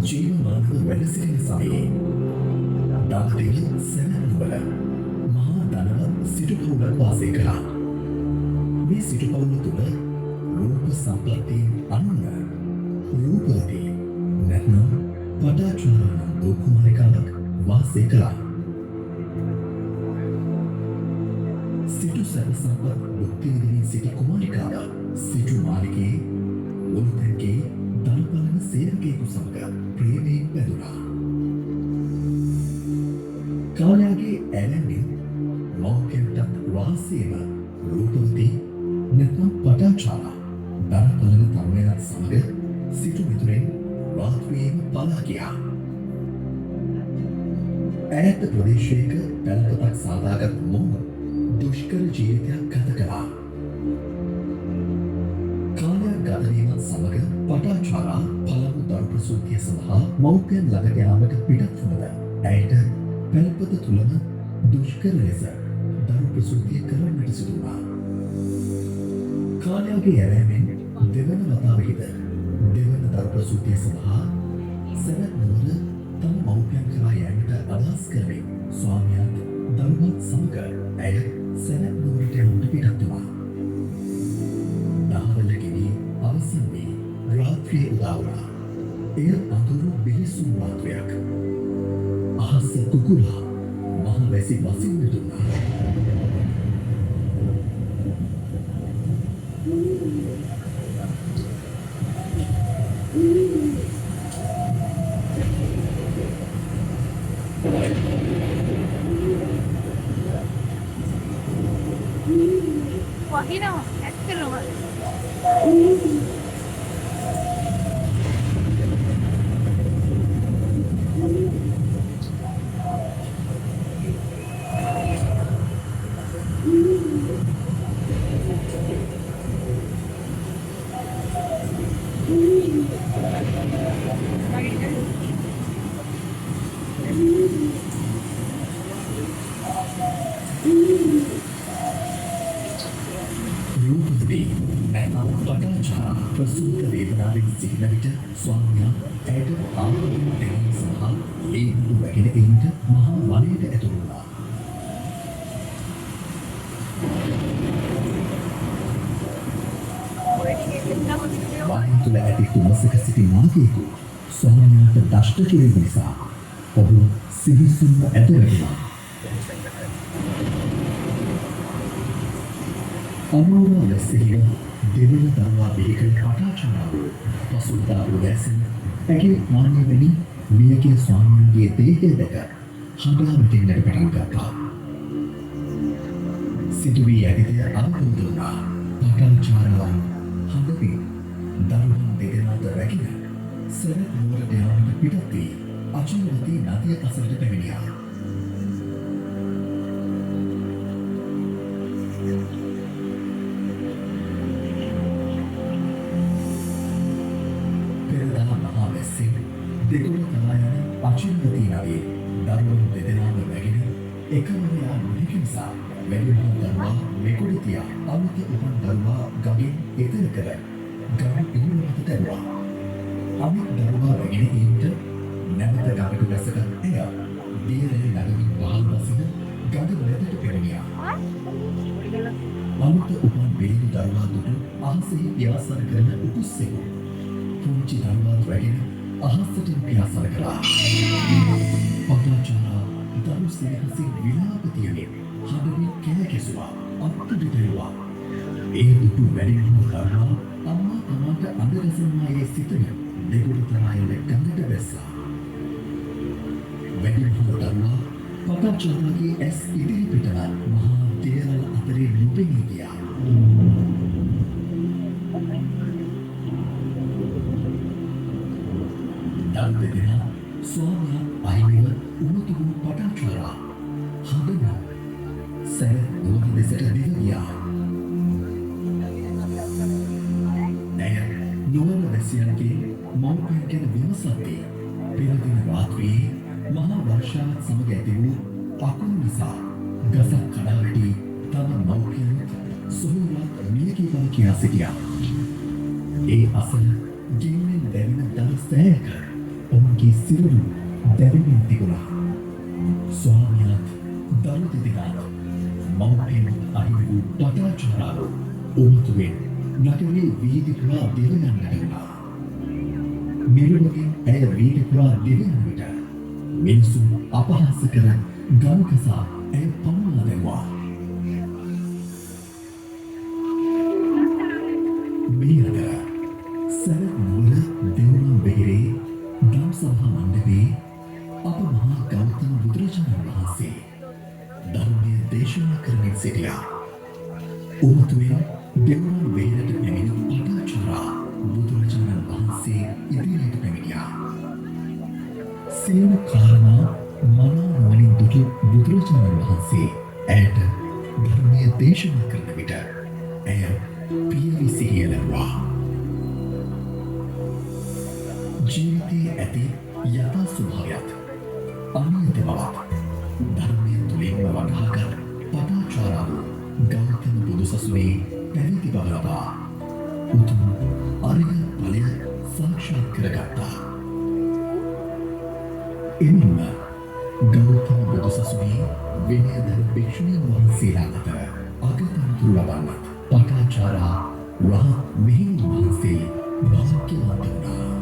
ජීවමානව වැඩ සිටින සමයේ දඹදිව සැවැත් නුවර මහා ධනවත් සිටු පවුලක් වාසය කළා. මේ සිටු පවුල තුළ රූප සම්පත්තීන් අනුන්න රූපවතී නැත්නම් පටාචාරා නම් දූ කුමාරිකාවක් වාසය කළා. සිටු සැප සම්පත් භුක්ති විඳිමින් සිටි කුමාරිකාව සිටු මාලිගයේ මුළුතැන්ගේ දළපලන සේවකයෙකු සමග ප්‍රේමයෙන් බැඳුණා. කාලයාගේ ඇවෑමෙන් මව්පියන්ටත් රහසියම රූපවතී නැත්නම් පටාචාරා දළපලන තරුණයාත් සමග සිටු මිතුරෙන් රාත්‍රියේම පලා ගියා. ඈත ප්‍රදේශයක පැල්පතක් සාදාගත් මොවුන් දුෂ්කර ජීවිතයක් ගත කළා. කාලයක් ගත වීමත් සමග පටාචාරා පළමු දරු ප්‍රසූතිය සඳහා මව්පියන් ළඟට යාමට පිටත් වුණද ඇයට පැල්පත තුළම දුෂ්කර ලෙස දරු ප්‍රසූතිය කරන්නට සිදු වුණා. කාලයාගේ ඇවෑමෙන් දෙවන වතාවෙහිද දෙවන දරු ප්‍රසූතිය සඳහා සැවැත් නුවර තම මව්පියන් කරා යෑමට අදහස් කරමින් ස්වාමියාත් දරුවත් සමග ඇය සැවැත් නුවරට යාමට පිටත් වුණා. දහවල ගෙවී අවසන් වී රාත්‍රිය උදා වුණා. එය අඳුරු බිහිසුණු රාත්‍රියක්. අහස කුකුලා මහ වැසි වසින්න දුන්නා. වහිනවා ඇත්තටම. රූපවතී නැත්නම් පටාචාරා ප්‍රසූත වේදනාවෙන් සිටින විට ස්වාමියා ඇයට ආහාර ගැනීම සඳහා ලේ හුළු රැගෙන ඒමට මහා වනයට ඇතුළු වුණා. වනය තුළ ඇති තුමසක සිටි නාගයෙකු ස්වාමියාට දෂ්ට කිරීම නිසා ඔහු සිහිසුන්ව ඇද වැටුණා. අමෝරා වැස්සෙහිම දෙවන දරුවා බිහි කළ පටාචාරාව පසුවදා උදෑසන ඇගේ මාන්‍ය වැනි මියගිය ස්වාමියාගේ දේහය දැක හඬා වැටෙන්නට පටන් ගත්තා. සිදු වී ඇති දෙය අවබෝධ වුණා. පටාචාරාවන් හඬමින් දරුවන් දෙදෙනාද රැගෙන සැවැත් නුවරට යාමට පිටත් වී අචිරවතී නදිය අසලට පැමිණියා. පෙරදා මහා වැස්සෙන් දෙගොඩ තලා යන අචිරවතී නදියේ දරුවන් දෙදෙනාම රැගෙන එකවර යා නොහැකි නිසා වැඩිමහල් දරුවා මෙගොඩ තියා අලුත උපන් දරුවා ගඟෙන් එතෙර කර ගඟ ඉහළ මත තැබුවා. අනෙක් දරුවා රැගෙන ඒමට නැවත ගඟට බැසගත් ඇය දිය රැලි නගමින් වහල් බසින ගඟ මැදට පැමිණියා. අලුත උපන් බිරිඳු දරුවා දුටු අහසෙහි පියාසර කරන උකුස්සෙකු පුංචි දරුවා රැගෙන අහසටම පියාසර කළා. පටාචාරා දරු සෙනෙහසින් විලාප තියමින් හඬමින් කෑ ගැසුවා, අත්තුඩු තැළුවා. ඒ දුටු වැඩිමහල් දරුවා අම්මා තමාට අඬ ගසනවා යැයි සිතමින් දෙගොඩ තරා යන ගඟට බැස්සා. වැඩිමහල් දරුවා පටාචාරාගේ ඇස් ඉදිරිපිටම මහා දියරැළ අතරේ නොපෙනී ගියා. දරු දෙදෙනා ස්වාමියා අහිමිව උණු තිබුණු පටාචාරා හඬමින් සැවැත් නුවර දෙසට දිව ගියා. ඇය නුවර වැසියන්ගේ මව්පියන් ගැන විමසද්දී පෙර දින රාත්‍රියේ මහා වර්ෂාවත් සමග ඇති වූ අකුණු නිසා ගසක් කඩා වැටී තම මව්පියනුත් සොහොයුරාත් මියගිය බව කියා සිටියා. ඒ අසල ගින්නෙන් දැවෙන දර සෑයක ඔවුන්ගේ සිරුරු දැවෙමින් තිබුණා. ස්වාමියාත් දරු දෙදෙනාත් මව්පියනුත් අහිමි වූ පටාචාරාව උමතුවෙන් නගරයේ වීදි පුරා දිව යන්නට වුණා. නිරුවකින් ඇය වීදි පුරා දිව යන විට මිනිසුන් අපහාස කර ගරුකසා ඇය පමුණා දැමුවා. මේ අතර සැවැත් නුවර දෙව්රම් වෙහෙරේ දම්සභා මණ්ඩපයේ අප මහා ගෞතම බුදුරජාණන් වහන්සේ ධර්මය දේශනා කරමින් සිටියා. උමතුවෙන් දෙව්රම් වෙහෙරට පැමිණි පටාචාරා බුදුරජාණන් වහන්සේ ඉදිරියට පැමිණියා. සියලු කාරණා මනා නුවණින් දුටු බුදුරජාණන් වහන්සේ ඇයට ධර්මය දේශනා කරන විට ඇය පියවි සිහිය ලැබුවා. ජීවිතයේ ඇති යථා ස්වභාවයත් අනියත බවත් ධර්මය තුළින්ම වටහාගත් පටාචාරාව ගෞතම බුදුසසුනේ පැවිදි බව ලබා උතුම් අරිය ඵලය සාක්ෂාත් කරගත්තා. එමෙන්ම ගෞතම බුදුසසුනේ විනයධර භික්ෂුණීන් වහන්සේලා අතර අගතනතුරු ලබන්නත් පටාචාරා රහත් මෙහෙණින් වහන්සේ භාග්‍යවන්ත වුණා.